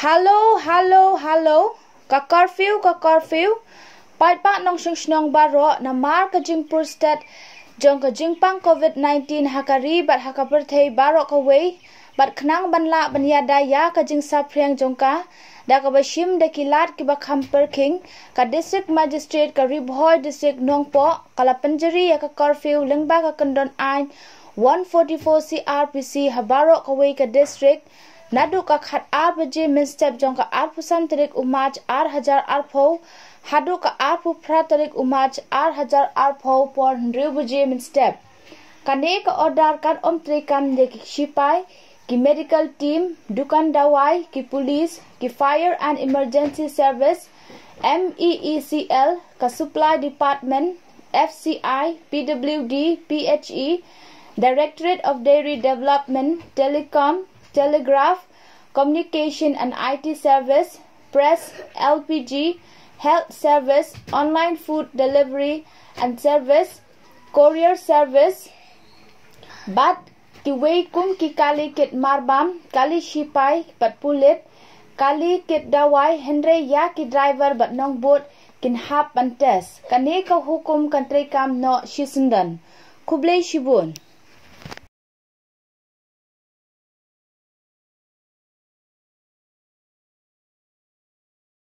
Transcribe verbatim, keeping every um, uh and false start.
Hello, hello, hello. Ka curfew, ka curfew. Paidbah nongshong shnong baroh, namar ka jingpur stet jong ka jingpang COVID nineteen ha ka ri bad ha ka pyrthei baroh kawei, bad khnang ban lah ban ïada ïa ka jingsaphriang jong ka, da kaba shim da ki lad kiba kham pyrkhing, ka District Magistrate ka Ri Bhoi District Nongpoh ka la pynjari ïa ka curfew lyngba ka kyndon aiñ one forty-four C R P C ha baroh kawei ka district, naduh ka khat ar baje mynstep jong ka arphew san tarik u March ar hajar arphew, haduh ka arphew phra tarik u March ar hajar arphew por hynriew baje mynstep. Kane ka order kan ym treikam ïa ki shipai, ki medical team, dukan dawai, ki police, ki fire and emergency service, M E E C L, ka supply department, F C I, P W D, P H E, Directorate of Dairy Development, Telecom, Telegraph, Communication and I T Service, Press, L P G, Health Service, Online Food Delivery and Service, Courier Service, bad kiwei kum ki kali kit marbam, kali shipai bad pulit, kali kit dawai, hynrei ïa ki driver bad nongbud kin hap ban test. Kane ka hukum kan treikam noh shisyndon. Khublei shibun.